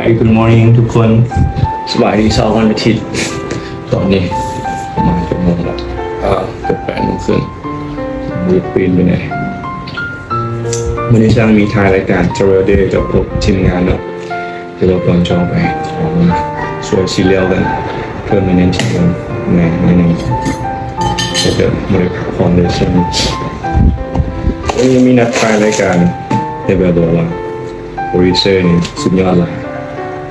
Hey, good morning ທຸກຄົນ ສະບາຍດີເຊົ້າວັນອາທິດ. ຕອນນີ້ປະມານຈັກໂມງລະ? ເອີ ເກືອບແປດໂມງເຄິ່ງ. ມື້ຕື່ນໄປແດ່. ມື້ນີ້ຊ່າງມີຖ່າຍລາຍການ Travel Day ກັບພວກທີມງານເນາະ. ແຕ່ວ່າກ່ອນຈະອອກໄປ ຂໍມາຊ່ວຍຊີເລຍວກັນ ເພື່ອ maintenance ແດ່ໜ້ອຍໜຶ່ງ. ແຕ່ກໍບໍ່ໄດ້ພັກຜ່ອນເລີຍຊ່ວງນີ້. ມື້ນີ້ມີນັດຖ່າຍລາຍການ ແຕ່ແບບວ່າ ໂປຣດິວເຊີນີ້ສຸດຍອດຫຼາຍ.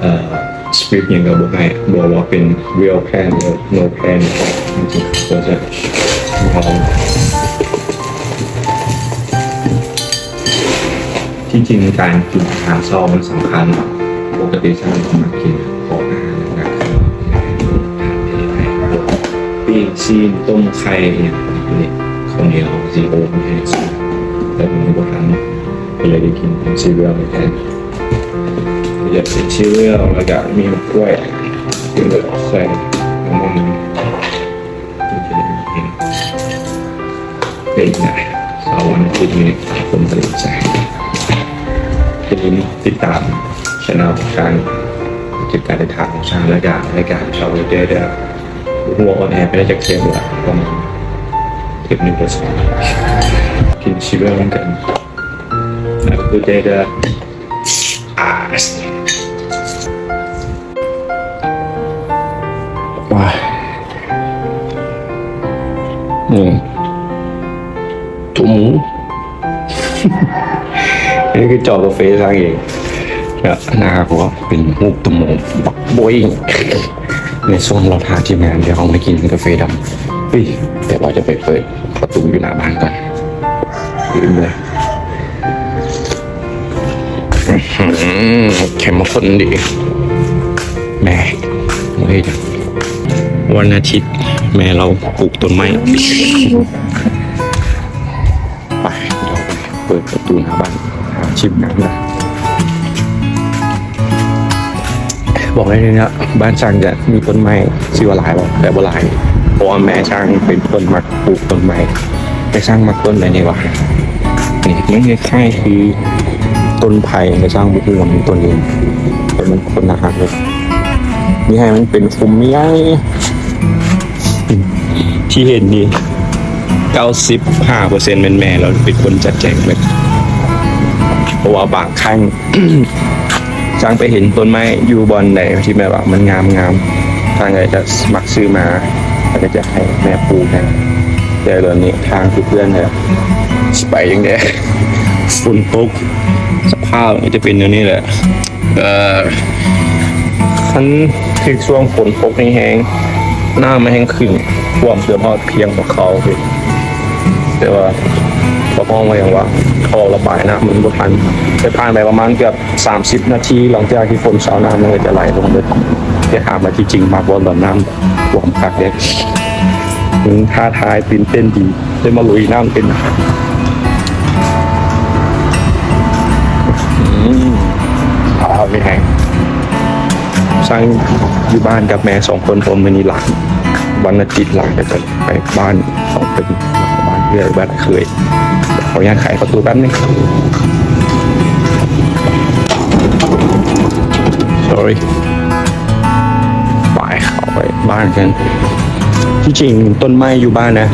ເອີ script ຫຍັງກໍບໍ່ໃຫ້ ບອກວ່າເປັນ real plan ຫຼື no plan ຈັ່ງຊີ້. ທີ່ຈິງການກິນອາຫານເຊົ້າມັນສຳຄັນເນາະ. ປົກກະຕິຊ່າງກໍມັກກິນພວກອາຫານໜັກໆ ປີ້ງ ຊີ້ນ ຕົ້ມໄຂ່ ອີ່ຫຍັງນີ້. ເຂົ້າໜຽວຊິໂອມແຮງ ແຕ່ມັນບໍ່ທັນ ກໍເລີຍໄດ້ກິນເປັນຊີເຣຍລແທນ. ຢາກເປັນຊີເຣຍລ ແລ້ວກໍມີໝາກກ້ວຍ ກິນແບບໃສ່ນ້ຳມັນ. ເປັນໄງ ເຊົ້າວັນອາທິດນີ້ ຄົນກໍດີໃຈ. ຢ່າລືມຕິດຕາມ channel ການ ເກັບການເດີນທາງຂອງຊ່າງ ແລະກະລາຍການ Travel Day ເດີ. ບໍ່ຮູ້ວ່າອອນແອໄປໄດ້ຈັກເທບແລ້ວ ປະມານເທບໜຶ່ງ ຫຼື ສອງ ກິນຊີເຣຍນຳກັນ. Have a good day ເດີ. ອາ ວ້າຍ ອືມ ຕົວໝູ. ອັນນີ້ຄືຈອກກາເຟສ້າງເອງ ແລ້ວໜ້າກໍເປັນຮູບຕົວໝູບັກໂບຍ. ໃນຊ່ວງລໍຖ້າທີມງານ ດຽວເຮົາມາກິນກາເຟດຳ. ເອີຍ ແຕ່ວ່າຈະໄປເປີດປະຕູຢູ່ໜ້າບ້ານກ່ອນ ລືມເລີຍ. ອືມ ເຂັ້ມຂຸ້ນດີ. ແມ່ ເຮີ້ຍ ວັນອາທິດ ແມ່ລາວປູກຕົ້ນໄມ້. ໄປ ດຽວໄປເປີດປະຕູໜ້າບ້ານ ຫາທີມງານນະ. ບອກໄດ້ເລີຍເນາະ ບ້ານຊ່າງຈະມີຕົ້ນໄມ້ ຊິວ່າຫຼາຍບໍ່ ແຕ່ບໍ່ຫຼາຍ ເພາະວ່າແມ່ຊ່າງເປັນຄົນມັກ ປູກຕົ້ນໄມ້. ແຕ່ຊ່າງມັກຕົ້ນໃດນີ້ຫວາ? ນີ້ ມັນຄ້າຍໆຄືຕົ້ນໄຜ່ ແຕ່ຊ່າງບໍ່ຮູ້ວ່າມັນຕົ້ນຫຍັງ ແຕ່ມັນຄົນໜ້າຮັກເລີຍ. ນີ້ໃຫ້ມັນເປັນຂຸມໃຫຍ່ ທີ່ເຫັນນີ້ ເກົ້າສິບຫ້າເປີເຊັນແມ່ນແມ່ລາວເປັນຄົນຈັດແຈງເບິດ. ເພາະວ່າບາງຄັ້ງ ຊ່າງໄປເຫັນຕົ້ນໄມ້ຢູ່ບ່ອນໃດທີ່ແບບວ່າມັນງາມໆ ຊ່າງກໍຈະມັກຊື້ມາ ແລ້ວກໍຈະໃຫ້ແມ່ປູກໃຫ້. ແຕ່ດຽວນີ້ທາງຄືເພື່ອນແທ້ ຊິໄປຈັ່ງໃດ ຝົນຕົກ ສະພາບມັນຈະເປັນແນວນີ້ແຫຼະ. ເອີ ຄັນຖືກຊ່ວງຝົນຕົກແຮງໆ ນ້ຳມັນແຮ່ງຂຶ້ນ ຖ້ວມເກືອບຮອດພຽງຫົວເຂົ່າພຸ້ນ. ແຕ່ວ່າ ເຂົາຮ້ອງວ່າຫຍັງວະ ທໍ່ລະບາຍນ້ຳມັນບໍ່ທັນ. ແຕ່ຜ່ານໄປປະມານເກືອບສາມສິບນາທີ ຫຼັງຈາກທີ່ຝົນເຊົາ ນ້ຳມັນກໍຈະໄຫຼລົງເບິດ. ແຕ່ຖາມວ່າທີ່ຈິງມັກບໍ່ ຕອນນ້ຳຖ້ວມຄັກເດ້. ມັນທ້າທາຍ ຕື່ນເຕັ້ນດີ ໄດ້ມາລຸຍນ້ຳເປັນ. ອືມ ອາ ມີແຮງ. ຊ່າງຢູ່ບ້ານກັບແມ່ສອງຄົນ ເພາະມື້ນີ້ຫຼານ ວັນອາທິດຫຼານກໍຈະໄປບ້ານຂອງເພິ່ນ ບ້ານເອື້ອຍ ບ້ານເຂີຍ. ຂໍອະນຸຍາດໄຂປະຕູແປັບໜຶ່ງ sorry. ໄປ ເຂົ້າໄປບ້ານກັນ. ທີ່ຈິງຕົ້ນໄມ້ຢູ່ບ້ານນະ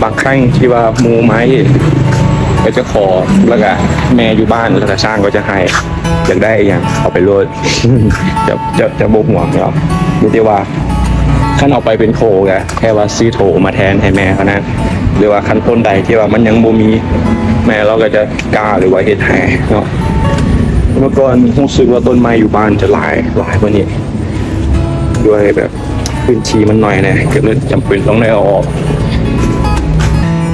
ບາງຄັ້ງທີ່ວ່າໝູ່ມາເຫັນ ກໍຈະຂໍ ແລ້ວກະແມ່ຢູ່ບ້ານ ແລ້ວກະຊ່າງກໍຈະໃຫ້ ຢາກໄດ້ອີ່ຫຍັງເອົາໄປໂລດ ຈະ ຈະ ຈະບໍ່ຫວງເນາະ. ມີແຕ່ວ່າຄັນເອົາໄປເປັນໂຖ ກະແຄ່ວ່າຊື້ໂຖມາແທນໃຫ້ແມ່ເທົ່ານັ້ນ. ຫຼືວ່າຄັນຕົ້ນໃດທີ່ວ່າມັນຍັງບໍ່ມີ ແມ່ລາວກໍຈະກ້າ ຫຼືວ່າເຮັດໃຫ້ເນາະ. ເມື່ອກ່ອນຮູ້ສຶກວ່າຕົ້ນໄມ້ຢູ່ບ້ານຈະຫຼາຍ ຫຼາຍກວ່ານີ້ ດ້ວຍແບບ ພື້ນທີ່ມັນໜ້ອຍແດ່ ກໍເລີຍຈຳເປັນຕ້ອງໄດ້ເອົາອອກ.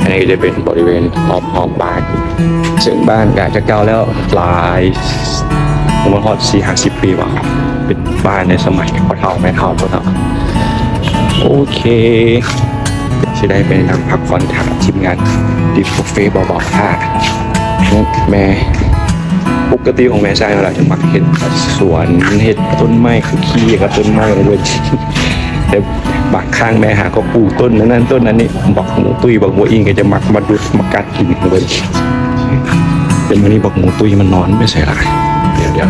ອັນນີ້ກໍຈະເປັນບໍລິເວນຮອບໆບ້ານ ເຊິ່ງບ້ານກໍຈະເກົ່າແລ້ວຫຼາຍ ປະມານຮອດສີ່ຫ້າສິບປີວ່າ ເປັນບ້ານໃນສະໄໝພໍ່ເຖົ້າແມ່ເຖົ້າພຸ້ນເນາະ. ໂອເຄ ຊິໄດ້ໄປນັ່ງພັກຜ່ອນຖ້າທີມງານ ດິບກາເຟເບົາໆ ຖ້າແມ່. ປົກກະຕິຂອງແມ່ຊາຍເນາະ ລາວຈະມັກເຮັດສວນ ເຮັດຕົ້ນໄມ້ ຄຸກຄີກັບຕົ້ນໄມ້ເລີຍ. ແຕ່ບາງຄັ້ງແມ່ຫາກໍປູກຕົ້ນນັ້ນ ຕົ້ນນັ້ນນີ້ ບັກໝູຕຸ້ຍ ບັກບົວອິງກໍຈະມັກມາດຸດມາກັດກິນເລີຍ. ແຕ່ມື້ນີ້ບັກໝູຕຸ້ຍມັນນອນໄປໃສລະ? ດຽວ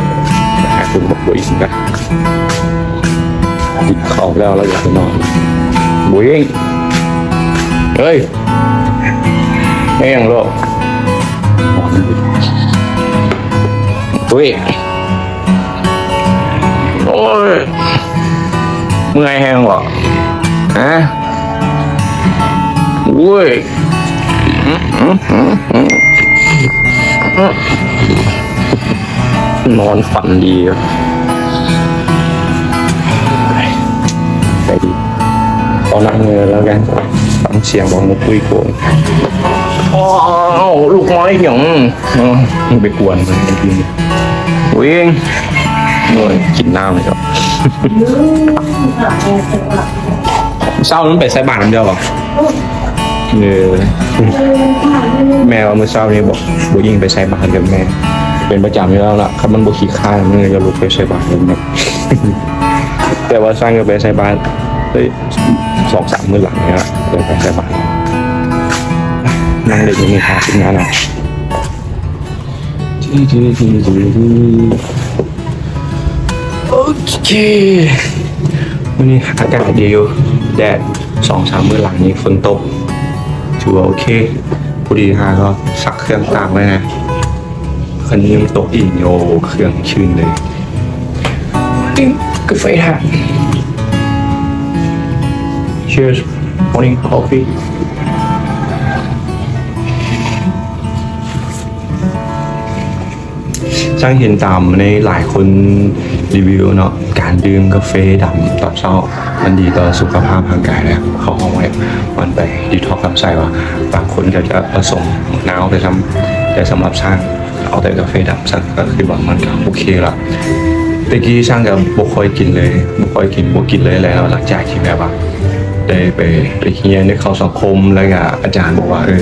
ໆ ຫາຕົ້ນບັກບົວອິງກ ກິນເຂົ້າແລ້ວ ແລ້ວຢາກໄປນອນ. ບຸ້ຍ ເຮີ້ຍ ແມ່ນຫຍັງລູກ? ຕຸ້ຍ ໂອ້ຍ ເມື່ອຍແຮງບໍ່? ຮະ? ໂອ້ຍ ນອນຝັນດີ. ໃຈດີ ເອົານັ່ງເລີຍແລ້ວກັນ ຟັງສຽງບໍ່ ມຸດຕຸ້ຍໂກນ. ອ້າວ ລູກໄມ້ຫຍັງ? ເອີ ໄປກວນມັນກິນ. ໂອ້ຍ ໂອ້ຍ ກິນນ້ຳເລີຍ. ເຊົ້າມັນໄປໃສ່ບາດນຳເຈົ້າບໍ່? ເອີ ແມ່ວ່າມື້ເຊົ້ານີ້ບໍ່ ບໍ່ຍິງໄປໃສ່ບາດນຳແມ່ ເປັນປະຈຳຢູ່ແລ້ວລະ. ຄັນມັນບໍ່ຂີ້ຄ້ານ ມັນກໍລຸກໄປໃສ່ບາດນຳແມ່. ແຕ່ວ່າຊ່າງກໍໄປໃສ່ບາດໄດ້ສອງສາມມື້ຫຼັງນີ້ລະ ໄປໃສ່ບາດ. ນັ່ງເຫຼັ້ນຢູ່ນີ້ ຖ້າທີມງານເນາະ. ໂອເຄ ມື້ນີ້ອາກາດດີຢູ່ ແດດ. ສອງສາມມື້ຫຼັງນີ້ຝົນຕົກ ຖືວ່າໂອເຄ. ພໍດີຫາກໍຊັກເຄື່ອງຕາກໄວ້ນະ ຄັນຍັງຕົກອີກນີ້ ໂອ້ ເຄື່ອງຊື້ນເລີຍ. ກິນກາເຟທ່າ. Cheers morning coffee. ຊ່າງເຫັນຕາມໃນຫຼາຍຄົນຣີວິວເນາະ ການດື່ມກາເຟດຳຕອນເຊົ້າ ມັນດີຕໍ່ສຸຂະພາບຮ່າງກາຍນະ. ເຂົາເວົ້າວ່າມັນໄປດີທັອກລຳໄສ້ວ່າ ບາງຄົນກໍຈະປະສົມໝາກນາວໄປນຳ ແຕ່ສຳລັບຊ່າງເອົາແຕ່ກາເຟດຳ ຊ່າງກໍຄິດວ່າມັນກໍໂອເຄລະ. ແຕ່ກີ້ຊ່າງກໍບໍ່ຄ່ອຍກິນເລີຍ ບໍ່ຄ່ອຍກິນ ບໍ່ກິນເລີຍແຫຼະເນາະ ຫຼັງຈາກທີ່ແບບວ່າ ໄດ້ໄປ ໄປຮຽນ ໄດ້ເຂົ້າສັງຄົມ ແລ້ວກະອາຈານບອກວ່າ ເອີ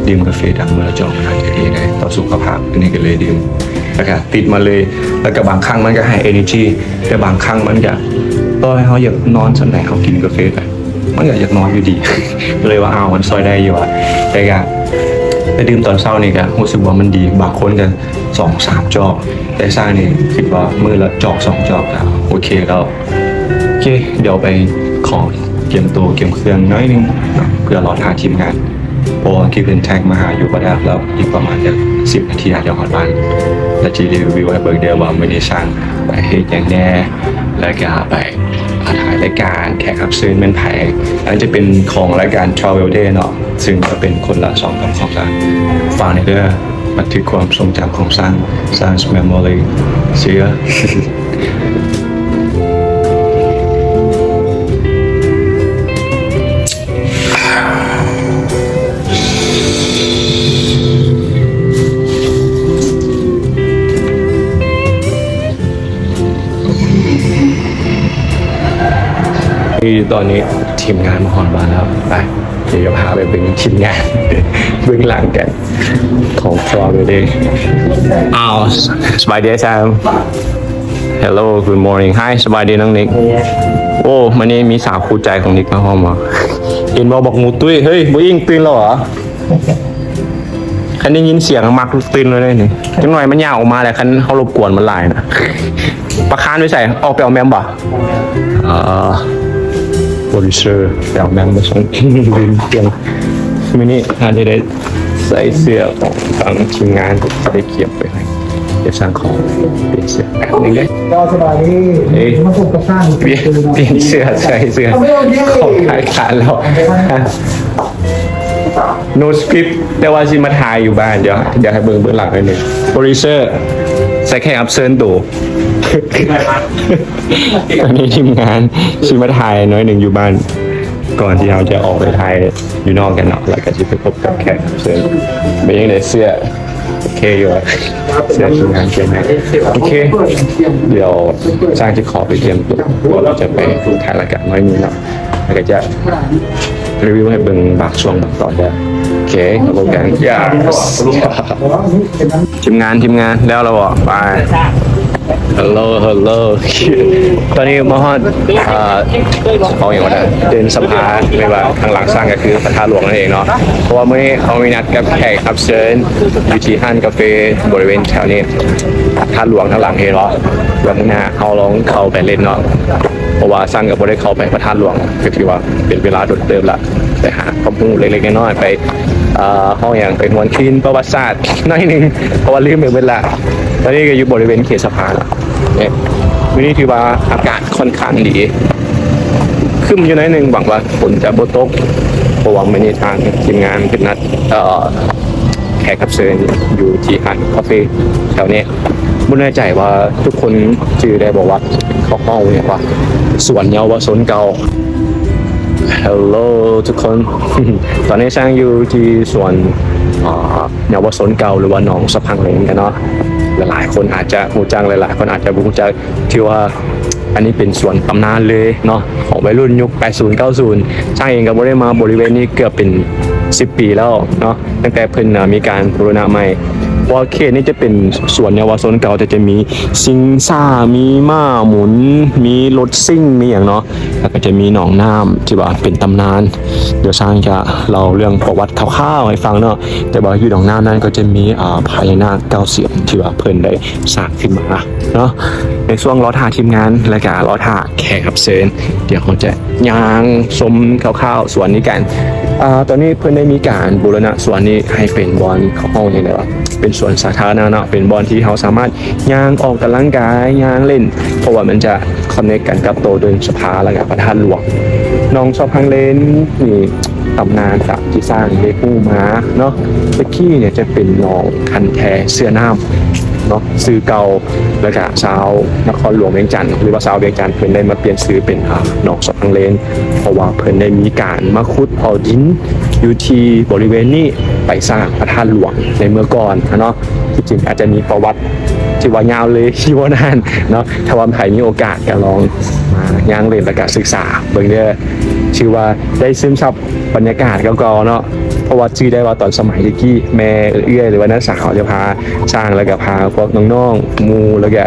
ດື່ມກາເຟດຳມື້ລະຈອກ ມັນອາດຈະດີໄດ້ຕໍ່ສຸຂະພາບ. ອັນນີ້ກໍເລີຍດື່ມ ແລ້ວກະຕິດມາເລີຍ. ແລ້ວກະບາງຄັ້ງມັນກໍໃຫ້ເອເນີຈີ ແຕ່ບາງຄັ້ງມັນກະ ຕໍ່ໃຫ້ເຮົາຢາກນອນສ່ຳໃດ ເຮົາກິນກາເຟໄປ ມັນກໍຢາກນອນຢູ່ດີ ກໍເລີຍວ່າ ອ້າວ ມັນຊ່ອຍໄດ້ຢູ່ວ່າ. ແຕ່ກະໄປດື່ມຕອນເຊົ້ານີ້ກະຮູ້ສຶກວ່າມັນດີ. ບາງຄົນກະສອງສາມຈອກ ແຕ່ຊ່າງນີ້ຄິດວ່າມື້ລະຈອກສອງຈອກກໍໂອເຄແລ້ວ. ໂອເຄ ດຽວໄປຂໍກຽມໂຕກຽມເຄື່ອງໜ້ອຍໜຶ່ງເນາະ ເພື່ອລໍຖ້າທີມງານ ເພາະວ່າທີ່ເພິ່ນແທັກມາຫາຢູ່ປະດັກແລ້ວ ອີກປະມານຈັກສິບນາທີອາດຈະຮອດບ້ານ ແລ້ວຊິຣີວິວໃຫ້ເບິ່ງເດີ້ວ່າມື້ນີ້ຊ່າງໄປເຮັດຫຍັງແດ່ ແລ້ວກະໄປຖ່າຍລາຍການ ແຂກຮັບເຊີນແມ່ນໃຜ. ອັນນີ້ຈະເປັນຂອງລາຍການ Travel Day ເນາະ ຊຶ່ງຈະເປັນຄົນລະສອງສາມ ສອງສາມ ຝາກແດ່ເດີ້. ບັນທຶກຄວາມຊົງຈຳຂອງຊ່າງ Sang's Memory. See ya. ນີ້ຕອນນີ້ທີມງານມາຮອດບ້ານແລ້ວ. ໄປ ດຽວຈະພາໄປເບິ່ງທີມງານເບື້ອງຫຼັງກັນ ຂອງ Travel Day. ອ້າວ ສະບາຍດີ Sam. Hello, good morning. Hi, ສະບາຍດີນ້ອງນິກ. ໂອ້ ມື້ນີ້ມີສາວຄູ່ໃຈຂອງນິກມາພ້ອມຫວາ? ເຫັນບໍ່ ບັກໝູຕຸ້ຍ. ເຮີ້ຍ ບໍ່ອີງຕື່ນແລ້ວຫວາ? ຄັນໄດ້ຍິນສຽງມັກຕື່ນເລີຍນີ້. ຈັກໜ່ອຍມັນຍ່າງອອກມາແຫຼະ ຄັນເຮົາລົບກວນມັນຫຼາຍນະ. ປາຄານໄປໃສ? ອອກໄປເອົາແມມບໍ່? ອ່າ ໂປຣດິວເຊີ ໄປເອົາແມມມາສົ່ງ. ລືມປ່ຽນ. ມື້ນີ້ອາດຈະໄດ້ໃສ່ເສື້ອຂອງທາງທີມງານ ໄດ້ກຽມໄປໃຫ້. ດຽວສັ່ງຂອງປ່ຽນເສື້ອແປັບໜຶ່ງເດີ້. ສະບາຍດີ. ເອີຍ ມາພົບກັບຊ່າງ ປ່ຽນ ປ່ຽນເສື້ອ ໃສ່ເສື້ອຂອງລາຍການແລ້ວ. No script ແຕ່ວ່າຊິມາຖ່າຍຢູ່ບ້ານ. ດຽວ ດຽວໃຫ້ເບິ່ງເບື້ອງຫຼັງໜ້ອຍໜຶ່ງ. ໂປຣດິວເຊີ ໃສ່ແຂກຮັບເຊີນໂຕ. ຕອນນີ້ທີມງານຊິມາຖ່າຍໜ້ອຍໜຶ່ງຢູ່ບ້ານ ກ່ອນທີ່ເຮົາຈະອອກໄປຖ່າຍຢູ່ນອກກັນເນາະ ແລ້ວກໍຊິໄປພົບກັບແຂກຮັບເຊີນ. ເປັນຈັ່ງໃດເສື້ອ? ໂອເຄຢູ່ ເສື້ອທີມງານກຽມໃຫ້. ໂອເຄ ດຽວຊ່າງຈະຂໍໄປກຽມໂຕ ກ່ອນທີ່ຈະໄປຖ່າຍລາຍການໜ້ອຍໜຶ່ງເນາະ. ແລ້ວກໍຈະຣີວິວໃຫ້ເບິ່ງບາງຊ່ວງບາງຕອນເດີ້. ໂອເຄ ມາພົບກັນ. Yes. ທີມງານ ທີມງານ ແລ້ວລະບໍ່? ໄປ. Hello, hello. ຕອນນີ້ມາຮອດ ເອີ ເຂົາຫຍັງວ່າ ເດີ່ນສະພາ ແມ່ນວ່າທາງຫຼັງຊ່າງກໍຄືພະທາດຫຼວງນັ້ນເອງເນາະ. ເພາະວ່າມື້ນີ້ເຮົາມີນັດກັບແຂກຮັບເຊີນຢູ່ທີ່ຮ້ານກາເຟບໍລິເວນແຖວນີ້. ທາດຫຼວງທາງຫຼັງ ເຫັນບໍ່? ເບື້ອງໜ້າເຮົາລອງເຂົ້າໄປເຫຼັ້ນເນາະ ເພາະວ່າຊ່າງກໍບໍ່ໄດ້ເຂົ້າໄປພະທາດຫຼວງ ກໍຖືວ່າເປັນເວລາດົນເຕີບລະ ໄປຫາຄວາມຮູ້ເລັກໆນ້ອຍໆ ໄປ ເອີ ເຮົາຫຍັງ ໄປຫວນຄືນປະຫວັດສາດໜ້ອຍໜຶ່ງ ເພາະວ່າລືມໄປເບິດລະ. ຕອນນີ້ກໍຢູ່ບໍລິເວນເຂດສະພານ ເອີ ມື້ນີ້ຖືວ່າອາກາດຂ້ອນຂ້າງດີ ຄຶ້ມຢູ່ໜ້ອຍໜຶ່ງ ຫວັງວ່າຝົນຈະບໍ່ຕົກ ເພາະວ່າມື້ນີ້ທາງທີມງານເພິ່ນນັດ ເອີ ແຂກຮັບເຊີນຢູ່ທີ່ຮ້ານຄາເຟແຖວນີ້. ບໍ່ແນ່ໃຈວ່າທຸກຄົນຈື່ໄດ້ບໍ່ວ່າ ເຂົາເວົ້າຫຍັງວ່າ ສວນເຍົາວະຊົນເກົ່າ. Hello ທຸກຄົນ ຕອນນີ້ຊ່າງຢູ່ທີ່ສວນ ເຍົາວະຊົນເກົ່າ ຫຼືວ່າໜອງສະພັງເລນກັນເນາະ. ຫຼາຍໆຄົນອາດຈະຮູ້ຈັກ ຫຼາຍໆຄົນອາດຈະບໍ່ຮູ້ຈັກ ຖືວ່າອັນນີ້ເປັນສວນຕຳນານເລີຍເນາະ ຂອງໄວລຸ້ນຍຸກແປດສູນເກົ້າສູນ. ຊ່າງເອງກໍບໍ່ໄດ້ມາບໍລິເວນນີ້ເກືອບເປັນສິບປີແລ້ວເນາະ ຕັ້ງແຕ່ເພິ່ນ ເອີ ມີການບູລະນະໃໝ່. ເພາະວ່າເຂດນີ້ຈະເປັນສວນເຍົາວະຊົນເກົ່າ ແຕ່ຈະມີຊິງຊ້າ ມີມ້າໝູນ ມີລົດຊິງ ມີຫຍັງເນາະ ແລ້ວກໍຈະມີໜອງນ້ຳທີ່ວ່າເປັນຕຳນານ. ດຽວຊ່າງຈະເລົ່າເລື່ອງປະຫວັດຄ່າວໆໃຫ້ຟັງເນາະ. ແຕ່ວ່າຢູ່ໜອງນ້ຳນັ້ນກໍຈະມີ ອາ ພະຍານາກເກົ້າສຽນ ທີ່ວ່າເພິ່ນໄດ້ສ້າງຂຶ້ນມາເນາະ. ໃນຊ່ວງລໍຖ້າທີມງານ ແລ້ວກະລໍຖ້າແຂກຮັບເຊີນ ດຽວເຮົາຈະຍ່າງຊົມຄ່າວໆສວນນີ້ກັນ. ອາ ຕອນນີ້ເພິ່ນໄດ້ມີການບູລະນະສວນນີ້ໃຫ້ເປັນບ່ອນ ເຂົາເອີ້ນຫຍັງວະ ເປັນສວນສາທາລະນະເນາະ ເປັນບ່ອນທີ່ເຮົາສາມາດຍ່າງອອກກຳລັງກາຍ ຍ່າງເຫຼັ້ນ ເພາະວ່າມັນຈະ connect ກັນກັບໂຕເດີ່ນສະພາ ແລ້ວກະພະທາດຫຼວງ. ໜອງສະພັງເລນນີ້ ຕຳນານຕາມທີ່ຊ່າງໄດ້ຮູ້ມາເນາະ ແຕ່ກີ້ນີ້ຈະເປັນໜອງຄັນແທເຊື້ອນ້ຳເນາະ ຊື່ເກົ່າ ແລ້ວກະຊາວນະຄອນຫຼວງວຽງຈັນ ຫຼືວ່າຊາວວຽງຈັນ ເພິ່ນໄດ້ມາປ່ຽນຊື່ເປັນ ອາ ໜອງສະພັງເລນ ເພາະວ່າເພິ່ນໄດ້ມີການມາຂຸດເອົາດິນຢູ່ທີ່ບໍລິເວນນີ້ໄປສ້າງພະທາດຫຼວງໃນເມື່ອກ່ອນເນາະ. ທີ່ຈິງອາດຈະມີປະຫວັດທີ່ວ່າຍາວເລີຍຢູ່ບໍ່ນານເນາະ. ຖ້າວ່າໃຜມີໂອກາດກໍລອງມາຍ່າງເຫຼັ້ນ ແລ້ວກໍສຶກສາເບິ່ງເດີ້. ຖືວ່າໄດ້ຊຶມຊັບບັນຍາກາດເກົ່າໆເນາະ ເພາະວ່າຈື່ໄດ້ວ່າຕອນສະໄໝແຕ່ກີ້ ແມ່ເອື້ອຍ ຫຼືວ່ານ້າສາວຈະພາຊ່າງ ແລ້ວກໍພາພວກນ້ອງໆ ໝູ່ ແລ້ວກໍ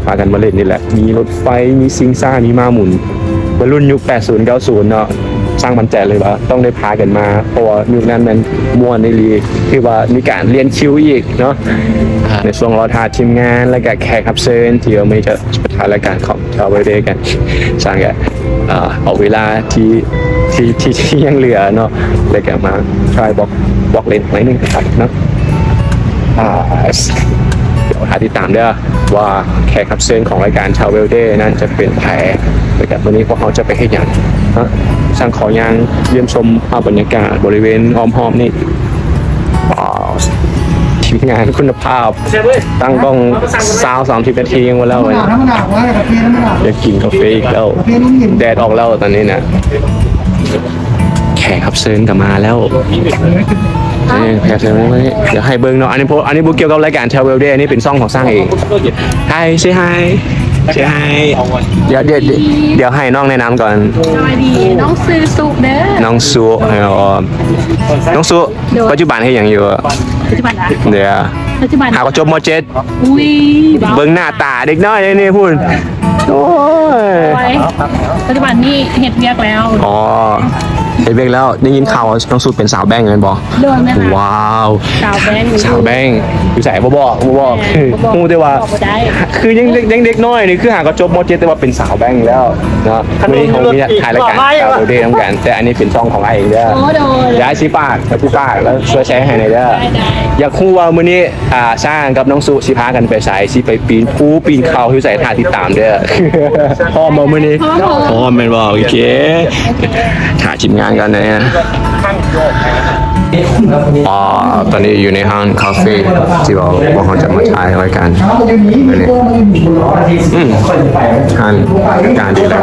ພາກັນມາເຫຼັ້ນນີ້ແຫຼະ. ມີລົດໄຟ ມີຊິງຊ້າ ມີມ້າໝູນ ໄວລຸ້ນຍຸກແປດສູນເກົ້າສູນເນາະ. ຊ່າງໝັ້ນໃຈເລີຍວ່າຕ້ອງໄດ້ພາກັນມາ ເພາະວ່າຍຸກນັ້ນແມ່ນມ່ວນອີ່ຫຼີ ຄືວ່າມີການລຽນຄິວອີກເນາະ. ໃນຊ່ວງລໍຖ້າທີມງານ ແລະກະແຂກຮັບເຊີນ ທີ່ວ່າມື້ນີ້ຈະໄປຖ່າຍລາຍການຂອງ Travel Day ກັນ ຊ່າງກະ ເອີ ເອົາເວລາທີ່ ທີ່ ທີ່ ທີ່ຍັງເຫຼືອເນາະ ແລະກະມາ try walk walk ເຫຼັ້ນໜ້ອຍໜຶ່ງເນາະ. ອາ ດຽວຖ້າຕິດຕາມເດີ້ ວ່າແຂກຮັບເຊີນຂອງລາຍການ Travel Day ນັ້ນຈະເປັນໃຜ ແລະກະມື້ນີ້ພວກເຮົາຈະໄປເຮັດຫຍັງເນາະ. ຊ່າງຂໍຍ່າງຢ້ຽມຊົມພາບບັນຍາກາດບໍລິເວນອ້ອມຮອບນີ້. ວ້າວ ທີມງານຄຸນນະພາບ ຕັ້ງກ້ອງຊາວສາມສິບນາທີຍັງບໍ່ແລ້ວເລີຍ. ຢາກກິນກາເຟອີກແລ້ວ ແດດອອກແລ້ວຕອນນີ້ນະ. ແຂກຮັບເຊີນກໍມາແລ້ວ. ເອີ ແຂກເຊີນມານີ້ ດຽວໃຫ້ເບິ່ງເນາະ. ອັນນີ້ບໍ່ ອັນນີ້ບໍ່ກ່ຽວກັບລາຍການ Travel Day ອັນນີ້ເປັນຊ່ອງຂອງຊ່າງເອງ. Hi say hi say hi. ດຽວ ດຽວ ດຽວໃຫ້ນ້ອງແນະນຳກ່ອນ. ສະບາຍດີ ນ້ອງຊື່ສຸເດີ້. ນ້ອງສຸ ເອີ ນ້ອງສຸ ໂດຍ ປັດຈຸບັນເຮັດຫຍັງຢູ່? ປັດຈຸບັນນະ ດຽວ ປັດຈຸບັນຫາກໍຈົບ ມ.ເຈັດ. ອຸ້ຍ ເບິ່ງໜ້າຕາເດັກນ້ອຍນີ້ພຸ້ນ. ໂອ້ຍ ໂອ້ຍ ປັດຈຸບັນນີ້ເຮັດວຽກແລ້ວ. ອໍ ເຮັດວຽກແລ້ວ. ໄດ້ຍິນຂ່າວວ່ານ້ອງສຸເປັນສາວແບັ້ງແມ່ນບໍ່? ໂດຍ ແມ່ນລະ. ວ້າວ ສາວແບັ້ງ ສາວແບັ້ງ ຢູ່ໃສ? ບໍ່ບອກ ບໍ່ບອກ. ແມ່ນ ບໍ່ບອກ ຮູ້ແຕ່ວ່າ ບອກບໍ່ໄດ້. ຄືຍັງເດັກ ຍັງເດັກນ້ອຍນີ້ ຄືຫາກໍຈົບ ມ.ເຈັດ ແຕ່ວ່າເປັນສາວແບັ້ງແລ້ວເນາະ. ມື້ນີ້ເຮົາມີນັດຖ່າຍລາຍການ Travel Day ນຳກັນ ແຕ່ອັນນີ້ເປັນຊ່ອງຂອງອ້າຍເອງເດີ້. ໂອ້ ໂດຍ ດຽວອ້າຍຊິຝາກ ດຽວຊິຝາກແລ້ວຊ່ວຍແຊໃຫ້ແດ່ເດີ້. ໄດ້ ໄດ້ ຢາກຮູ້ວ່າມື້ນີ້ ອ່າ ຊ່າງກັບນ້ອງສຸຊິພາກັນໄປໃສ ຊິໄປປີນພູປີນເຂົາຢູ່ໃສ ຖ້າຕິດຕາມເດີ້. ພ້ອມບໍ່ມື້ນີ້? ພ້ອມ ພ້ອມແມ່ນບໍ່? ໂອເຄ ຖ້າທີມງານກ່ອນເດີ້. ອໍ ຕອນນີ້ຢູ່ໃນຮ້ານຄາເຟທີ່ວ່າພວກເຮົາຈະມາຖ່າຍລາຍການມື້ນີ້. ອືມ ຮ້ານການດີແຫຼະ.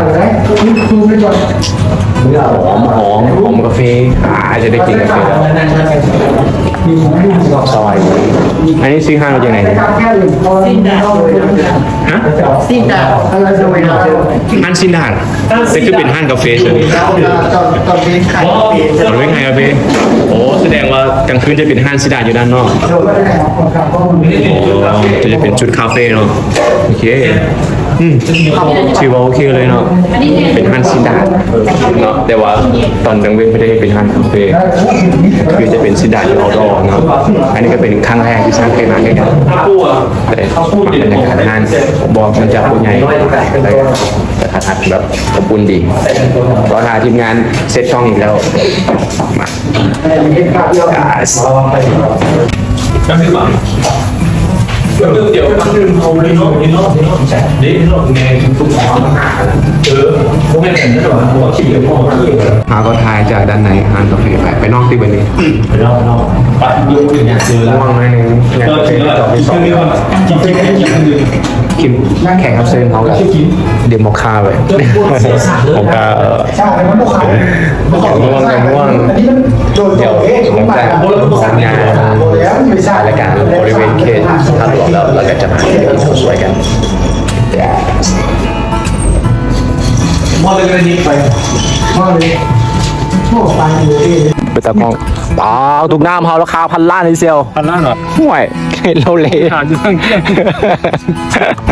ຫອມ ຫອມ ຫອມກາເຟ. ອາ ຈະໄດ້ກິນກາເຟແລ້ວ. ສະບາຍດີ. ອັນນີ້ຊື່ຮ້ານວ່າຈັ່ງໃດ? ຮະ? ຊິນດາດ. ຮ້ານຊິນດາດ. ແຕ່ຄືເປັນຮ້ານກາເຟຊັ້ນ? ຕອນ ຕອນ ຕອນເວັນຂາຍກາເຟ. ຕອນເວັນຂາຍກາເຟ. ໂອ້ ສະແດງວ່າກາງຄືນຈະເປັນຮ້ານຊິນດາດຢູ່ດ້ານນອກ. ໂອ້ ຈະ ຈະເປັນຈຸດຄາເຟເນາະ. ໂອເຄ. ອືມ ຖືວ່າໂອເຄເລີຍເນາະ ເປັນຮ້ານຊີດາດເນາະ ແຕ່ວ່າຕອນກາງເວັນເພິ່ນຈະເຮັດເປັນຮ້ານຄາເຟ ຄືຈະເປັນຊີດາດທີ່ເອົາດອເນາະ. ອັນນີ້ກໍເປັນຄັ້ງແລກທີ່ສັງເກດມາຄືກັນ ແຕ່ບັນຍາກາດຮ້ານ ບໍ່ ມັນຈະຜູ້ໃຫຍ່ ແລ້ວກໍ ກະທັດຮັດແບບອົບອຸ່ນດີ. ລໍຖ້າທີມງານເຊັດກ້ອງອີກແລ້ວ ມາ ເຮົາກໍຖ່າຍຈາກດ້ານໃນຮ້ານກາເຟໄປ ໄປນອກຕິບັດນີ້ ໄປນອກ ໄປນອກ ໄປ ງ່ວງໜ້ອຍໜຶ່ງ ກິນແຂກຮັບເຊີນເຮົາກໍເດໂມຄາໄວ້ ເຮົາກໍ ງ່ວງກໍງ່ວງ ດຽວຫຼັງຈາກງານ ລາຍການບໍລິເວນເຂດທາດຫຼວງແລ້ວ ເຮົາກໍຈະມາກິນເຂົ້າສວຍກັນ. ມາເລີຍ ໄປ ມາເລີຍ ໂອ້ ໄປເລີຍ ໄປຕາກ້ອງ. ປາວ ທຸກນ້ຳເຮົາລາຄາພັນລ້ານເດຊຽວ ພັນລ້ານເຫາະ? ຫ້ວຍ ເຮັດໂລເລ ຂາຍຢູ່ເທິງ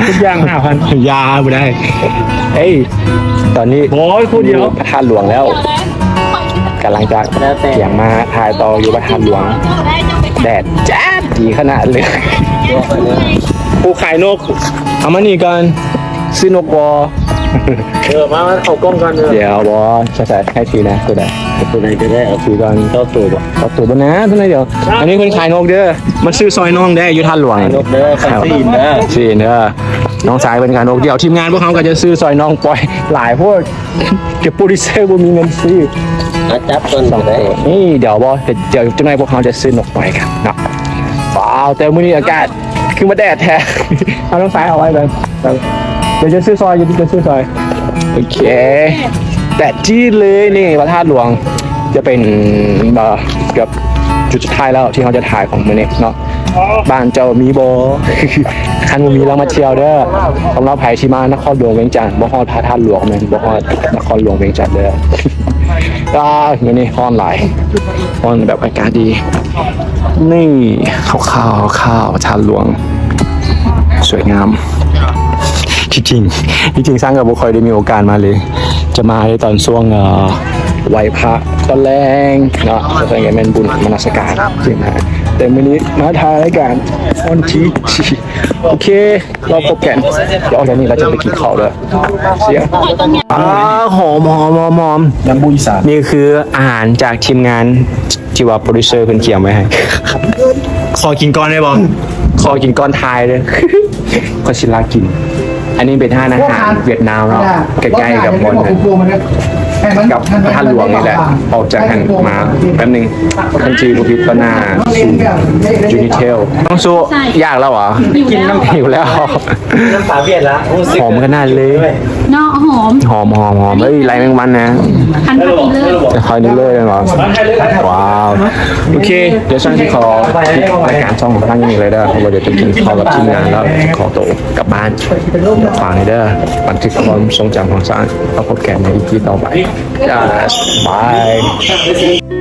ທຸກຢ່າງຫ້າພັນ ຢ່າ ບໍ່ໄດ້. ເອີຍ ຕອນນີ້ ໂອ້ຍ ຜູ້ດຽວ ຢູ່ພະທາດຫຼວງແລ້ວ ກຳລັງຈະ ແລ້ວແຕ່ ກຽມມາຖ່າຍຕໍ່ຢູ່ພະທາດຫຼວງ. ແດດແຈດດີຂະໜາດເລີຍ. ຜູ້ຂາຍນົກ ເອົາມານີ້ກ່ອນ ຊື້ນົກບໍ່? ເອີ ມາ ມາເຂົ້າກ້ອງກ່ອນເດີ. ດຽວບໍ່ ໃສ່ໃຫ້ຖືນະ ຕົວໃດ? ຕົວໃດກໍໄດ້ ເອົາຖືກ່ອນ. ເຈົ້າໂຕບໍ່? ເອົາໂຕບໍ່ນະ ຕົວໃດດຽວ. ອັນນີ້ເພິ່ນຂາຍນົກເດີ ມາຊື້ຊ່ອຍນ້ອງແດ່ຢູ່ທາດຫຼວງ. ຂາຍນົກເດີ ຂາຍຊີ້ນເດີ ຊີ້ນເດີ. ນ້ອງຊາຍເພິ່ນຂາຍນົກ ດຽວທີມງານພວກເຮົາກໍຈະຊື້ຊ່ອຍນ້ອງປ່ອຍ ຫຼາຍໂພດ ເກັບໂປຣດິວເຊີບໍ່ມີເງິນຊື້. ມາຈັບກ່ອນກໍໄດ້. ນີ້ ດຽວບໍ່ ດຽວຈັກໜ້ອຍພວກເຮົາຈະຊື້ນົກປ່ອຍກັນເນາະ. ວ້າວ ແຕ່ມື້ນີ້ອາກາດ ຄືວ່າແດດແທ້. ເອົານ້ອງຊາຍເອົາໄວ້ເບິ່ງ ດຽວຈະຊື້ຊ່ອຍ ດຽວຈະຊື້ຊ່ອຍ. ໂອເຄ ແດດຈີດເລີຍນີ້ ພະທາດຫຼວງ ຈະເປັນ ເອີ ເກືອບຈຸດສຸດທ້າຍແລ້ວທີ່ເຮົາຈະຖ່າຍຂອງມື້ນີ້ເນາະ. ບ້ານເຈົ້າມີບໍ່? ຄັນບໍ່ມີລອງມາທ່ຽວເດີ. ສຳລັບໃຜທີ່ມານະຄອນຫຼວງວຽງຈັນ ບໍ່ຮອດພະທາດຫຼວງແມ່ນບໍ່ຮອດນະຄອນຫຼວງວຽງຈັນເດີ. ອ້າ ມື້ນີ້ຮ້ອນຫຼາຍ ຮ້ອນແບບອາກາດດີ. ນີ້ ຄ່າວໆ ຄ່າວໆ ພະທາດຫຼວງ ສວຍງາມ. ທີ່ຈິງ ທີ່ຈິງຊ້າງກໍບໍ່ຄ່ອຍໄດ້ມີໂອກາດມາເລີຍ ຈະມາໃນຕອນຊ່ວງ ເອີ ໄຫວ້ພະຕອນແລງເນາະ ແລ້ວກໍແມ່ນບຸນນະມັດສະການ ແຕ່ມື້ນີ້ມາຖ່າຍລາຍການ ອອນທີ ໂອເຄ ລອພົບກັນ. ດຽວອອກຈາກນີ້ລາວຈະໄປກິນເຂົ້າເດີ. ສຽງ ອາ ຫອມ ຫອມ ຫອມ ຫອມ ນຳບຸອີສານ. ນີ້ຄືອາຫານຈາກທີມງານ ທີ່ວ່າໂປຣດິວເຊີເພິ່ນກຽມໄວ້ໃຫ້. ຂໍກິນກ່ອນໄດ້ບໍ່? ຂໍກິນກ່ອນຖ່າຍເດີ ຂ້ອຍຊິລາກິນ. ອັນນີ້ເປັນຮ້ານອາຫານຫວຽດນາມເນາະ ໃກ້ໆກັບບ່ອນ ກັບພະທາດຫຼວງນີ້ແຫຼະ. ອອກຈາກຫັ້ນມາແປັບໜຶ່ງ ຄັນຈື່ບໍ່ຜິດ ຕໍ່ໜ້າສູນຢູນິເທວ. ນ້ອງສຸ ຢາກແລ້ວຫວາ? ຫິວແລ້ວ ນ້ຳຕາວຽດລະ ຫອມຂະໜາດເລີຍເນາະ. ຫອມ ຫອມ ຫອມ ຫອມ. ເອີຍ ໄລ່ແມງວັນນະ ຄັນພັກເລີຍ ຄ່ອຍນີ້ເລີຍເນາະ. ວ້າວ ໂອເຄ ດຽວຊ່າງຊິຂໍປິດລາຍການຊ່ອງຂອງທາງນີ້ເລີຍເດີ ເພາະວ່າດຽວຈະກິນເຂົ້າກັບທີມງານແລ້ວ ຂໍໂຕກັບບ້ານ. ຝາກແດ່ເດີ ບັນທຶກຄວາມຊົງຈຳຂອງຊ່າງ. ແລ້ວພົບກັນໃນອີພີຕໍ່ໄປ. Just bye.